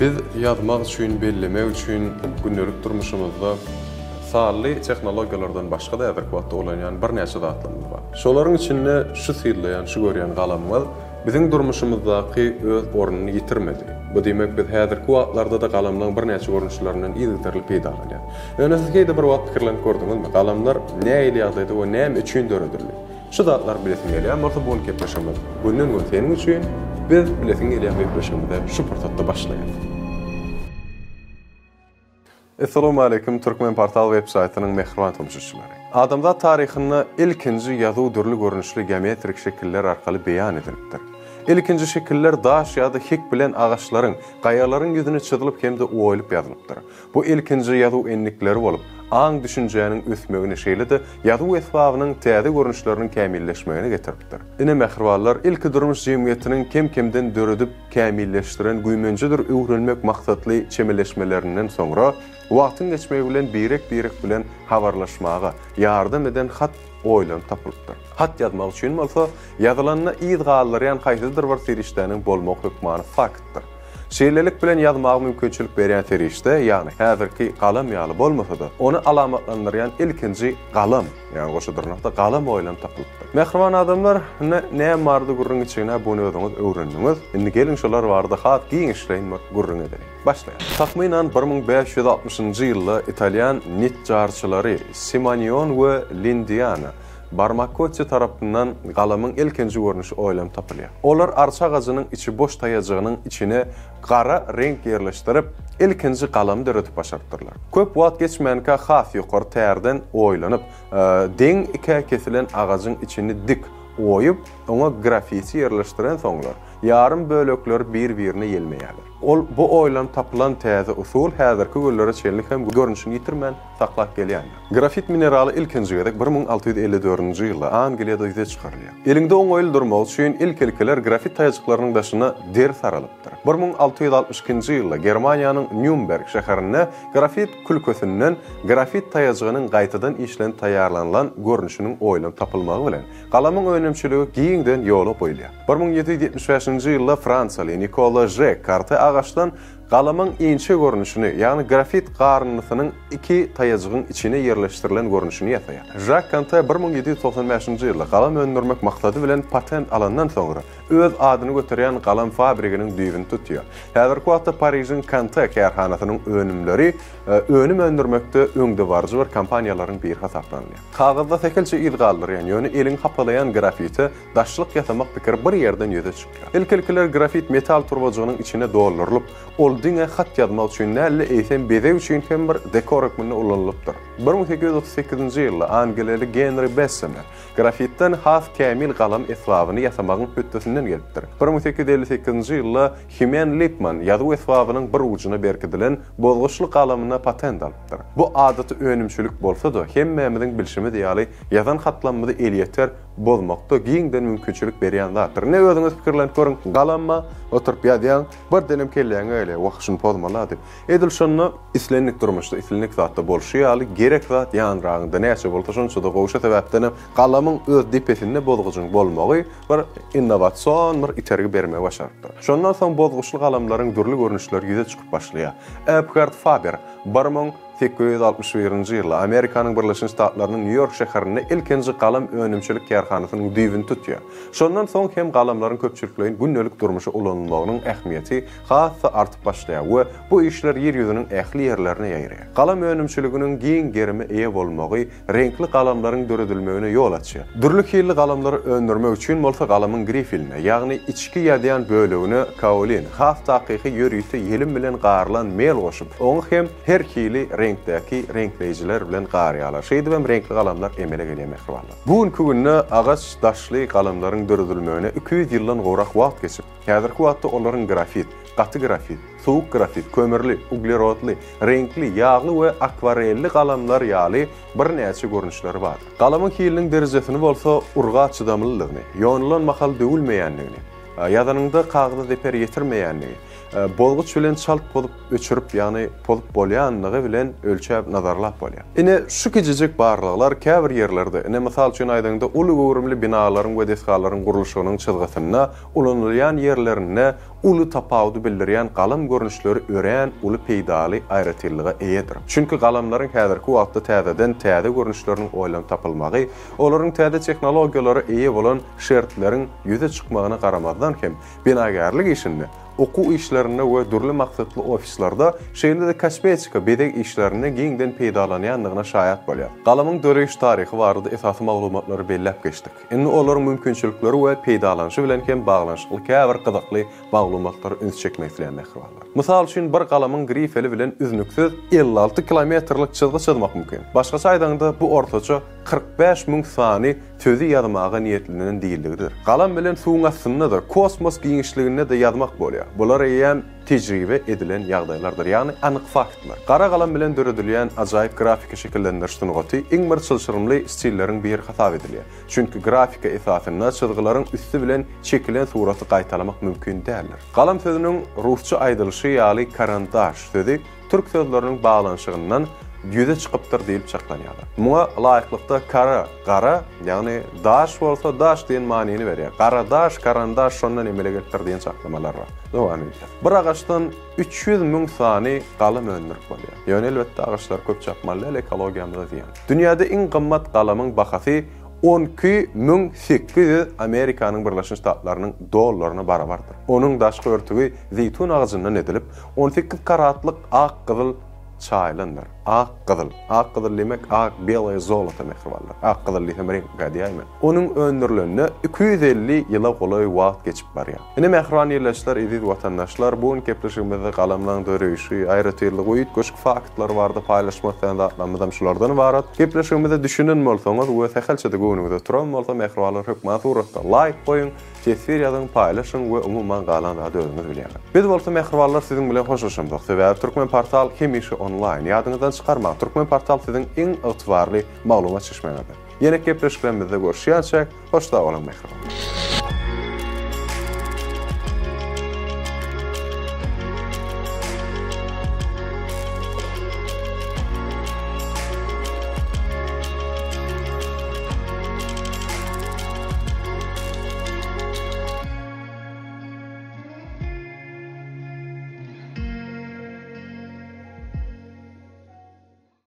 Biz ýazmak üçin, bellemek üçin gündelik durmuşymyzda sanly tehnologiýalardan başga-da häzirki wagtda ulanýan birnäçe zatlarymyz bar. Şolaryň içinde şu synlaýan, şu görýän galamymyz biziň durmuşymyzdaky öz ornuny ýitirmedi. Bu diýmek biz häzirki wagtlarda-da galamlaryň birnäçe görnüşlerinden yzygiderli peýdalanýarys. Ýöne siz heý-de bir wagt pikirlenip gördüňizmi, galamlar nähili ýagdaýda we näme üçin döredildi? Şu zatlary bilesiň gelýän bolsa bu gün gepleşigimiz günden gün seniň üçin biz bilesiň gelýän gepleşigimize şu pursatda başlaýas. Essalamualeýkum Türkmen Portal web saýtynyň mähriban tomaşaçylary. Adamzat taryhynda ilkinji ýazuw dürli görnüşli geometrik şekiller arkaly beýan edilipdir. Ilkinji şekiller daş ýa-da hek bilen agaçlaryň, gaýalaryň ýüzüne çyzylyp hem-de oýulyp ýazylypdyr. Bu ilkinji ýazuw endikleri bolup, aň-düşünjäniň ösmegine, şeýle-de ýazuw esbabynyň täze görnüşleriniň kämilleşmegine getiripdir. Ine, mähribanlar, ilkidurmuş jemgyýetiniň kem-kemden döredip, kämilleşdiren güýmenjedir öwrenmek maksatly çemeleşmelerinden soňra, wagtyň geçmegi bilen birek-birek bilen habarlaşmaga ýardam eden hat oýlanyp tapylypdyr. Hat ýazmak üçin bolsa, ýazylanda yz galdyrýan haýsydyr bir serişdäniň bolmagy hökmany faktdyr. Şeýlelik bilen ýazmaga mümkinçilik berýän serişde, ýagny häzirki galam ýaly bolmasa-da, ony alamatlandyrýan ilkinji galam, ýagny goşa dyrnakda galam oýlanyp tapylypdyr. Mähriban adamlar, indi näme barada gürrüň içigine buny özüňiz öwrendiňiz. Indi geliň şolar barada has giňişleýin bir gürrüň edeliň. Başlaýaly. Takmynan 1560-njy ýylda italýan nitjarçylary Simonion we Lindiana Barmakotti tarapyndan galamyň ilkinji görnüşi oýlanyp tapylýar. Olar arça agajynyň içi boş taýajygynyň içine gara reňk ýerleşdirip, ilkinji galamy döredip başarypdyrlar. Köp wagt geçmänkä has ýokary tärden oýlanyp, deň ikä kesilen agajyň içini dik oýup, oňa grafiti ýerleşdirensoňlar, ýarym bölekleri bir-birine ýelmeýärler. Ol bu oýlanyp tapylan täze usul häzirki günlere çenli hem görnüşini ýitirmän saklap gelýändir. Grafit mineraly ilkinji gezek 1654-nji ýylda Angliýada ýüze çykarylýar. Eliňde oňaýly durmagy üçin ilk-ilkiler grafit taýajyklarynyň daşyna deri saralypdyr. 1662-nji ýylda Germaniýanyň Nýumberg şäherinde grafit külkesinden grafit taýajygynyň gaýtadan işlenip taýýarlanylan görnüşiniň oýlanyp tapylmagy bilen, galamyň önümçiligi giňden ýola goýulýar. 1775-nji ýylda fransiýaly Nikola Žek Karte agaçdan Galamyň inçe görnüşini, ýagny grafit garyndysynyň iki taýajygyň içine ýerleşdirilen görnüşini ýasaýar. Žak Kante 1795-nji ýylda galam öndürmek maksady bilen patent alandan soňra, öz adyny göterýän galam fabriginiň düýbüni tutýar. Häzirki wagtda Parižiň Kante kärhanasynyň önümleri önüm öndürmekde öňdebaryjy bir kompaniýalaryň biri hasaplanylýar. Kagyzda sähelçe yz galdyrýan, ýöne eliňi hapalaýan grafite daşlyk ýasamak pikiri bir ýerden ýüze çykýar. Ilk-ilkiler grafit metal turbajygynyň içine doldurylyp, ol diňe hat ýazmak üçin däl-de, eýsem bezeg üçin hem bir dekor hökmünde ulanylypdyr. 1838-nji ýylda angliýaly Genri Bessemer grafitden has kämil galam esbabyny ýasamagyň hötdesinden gelipdir. 1858-nji ýylda Himen Lipman ýazuw esbabynyň bir ujuna berkidilen bozguçly galamyna patent alypdyr. Bu adaty önümçilik bolsa-da, hemmämiziň bilşimiz ýaly, ýazan hatlamymyzy elýeter bozmakda giňden mümkinçilik berýän zatdyr. Ine özüňiz pikirlenip görüň, galamma oturyp ýazýaň, birdenem kelläňe gelýär, wah şuny pozmaly-a diýip. Edil şonda islendik durmuşda, islendik zatda bolşy ýaly, gerek zat ýanyragyňda näçe bolsa şonça-da gowy. Şo sebäpdenem galamyň öz depesinde bozgujyň bolmagy bir innowasion bir itergi bermegi başarypdyr. Şondan soň bozguçly galamlaryň dürli görnüşleri ýüze çykyp başlaýar. Ebgard Faber 1861-nji ýylda Amerikanyň Birleşen Ştatlarynyň Nýu-Ýork şäherinde ilkinji galam önümçilik kärhanasynyň düýbüni tutýar. Şondan soň hem galamlaryň köpçülikleýin gündelik durmuşa ulanylmagynyň ähmiýeti has-da artyp başlaýar we bu işler Ýer ýüzüniň ähli ýerlerine ýaýraýar. Galam önümçiliginiň giň gerime eýe bolmagy reňkli galamlaryň döredilmegine ýol açýar. Dürli hilli galamlary öndürmek üçin bolsa galamyň grifiline, ýagny içki ýazýan bölegine kaolin, has takygy ýörite ýelim bilen garylan mel goşup, oňa hem her hili reňkdäki reňkleýjiler bilen garýarlar. Şeýdibem reňkli galamlar emele gelýär mähribanlar. Bu günki günde agaç daşly galamlaryň döredilmegine 200 ýyldan gowrak wagt geçip, häzirki wagtda olaryň grafit, gaty grafit, suwuk grafit, kömürli, uglerodly, reňkli, ýagly we akwarelli galamlar ýaly birnäçe görnüşleri bardyr. Galamyň hiliniň derejesini bolsa urga çydamlylygyny, ýonulan mahal döwülmeýändigini. Ýazanyňda kagyza zeper ýetirmeýändigi, bozguç bilen çalt pozup öçürip, ýagny pozup bolýandygy bilen ölçäp nazarlap bolýar. Ine, şu kiçijik barlaglar käbir ýerlerde, ine, mysal üçin aýdaňda, uly göwrümli binalaryň we desgalaryň gurluşygynyň çyzgysynda ulanylýan ýerlerinde uly tapawudy bildirýän galam görnüşleri örän uly peýdaly aýratynlyga eýedir. Çünki galamlaryň häzirki wagtda täzeden täze görnüşleriniň oýlanyp tapylmagy, olaryň täze tehnologiýalara eýe bolan şertleriň ýüze çykmagyna garamazdan hem, binagärlik işinde, okuw işlerinde we dürli maksatly ofislerde, şeýle-de kosmetika, bezeg işlerinde giňden peýdalanýandygyna şaýat bolýar. Galamyň döreýiş taryhy barada esasy maglumatlary belläp geçdik. Indi olaryň mümkinçilikleri we peýdalanyşy bilen hem baglanyşykly käbir gyzykly maglumatlara üns çekmek isleýän mähribanlar. Mysal üçin, bir galamyň grifeli bilen üznüksiz 56 kilometrlik çyzgy çyzmak mümkin. Başgaça aýdaňda, bu ortaça 45 müň sany sözi ýazmaga niýetlenen diýildigidir. Galam bilen suwuň astynda-da, kosmos giňişliginde-de ýazmak bolýar. Bular eýýäm tejribe edilen ýagdaýlardyr, ýagny anyk faktlar. Gara galam bilen döredilýän ajaýyp grafiki şekillendiriş sungaty iň bir çylşyrymly stilleriň biri hasap edilýär. Çünki grafika esasynda çyzgylaryň üsti bilen çekilen suraty gaýtalamak mümkin däldir. Galam sözüniň rusça aýdylyşy ýaly karandaş sözi türk sözleriniň baglanyşygyndan ýüze çykypdyr diýlip çaklanýarlar. Muňa laýyklykda kara, gara, ýagny daş bolsa daş diýen manyny berýär. Gara daş, karandaş şondan emele gelipdir diýen çaklamalar bar. Dowam edýär. Bir agaçdan 300 müň sany galam öndürip bolýar. Ýöne elbetde agaçlary köp çapmaly däl, ekologiýamyza zyýan. Dünýäde iň gymmat galamyň bahasy 12 800 Amerikanyň Birleşen Ştatlarynyň dollaryna barabardyr. Onuň daşky örtügi zeýtun agajyndan edilip, 18 karatlyk ak gyzyl çaýylandyr. Ak gyzyl. Ak gyzyl diýmek ak, beloýe zoloto mähribanlar. Ak gyzyl diýsem reňk diýäýme. Onuň öndürilenine 250 ýyla golaý wagt geçip barýar. Ine mähriban ildeşler, eziz watandaşlar, bu gün gepleşigimizde galamlaň döreýşi, aýratynlygy we üýtgeşik faktlary barada paýlaşmak islän zatlarymyzam şulardan ybarat. Gepleşigimize düşünen bolsaňyz we sähelçe-de göwnüňize turan bolsa mähribanlar hökman suratda laýk goýuň, Teswir ýazyň, paýlaşyň we umuman galan zady özüňiz bilýäňiz. Biz bolsa mähribanlar siziň bilen hoşlaşamzok. Sebäbi Türkmenportal hemişe onlaýn. Ýadyňyzdan çykarmaň, Türkmenportal siziň iň ygtybarly maglumat çeşmäňizdir. Ýene gepleşiklerimizde görüşýänçäk, hoş sag boluň mähribanlar.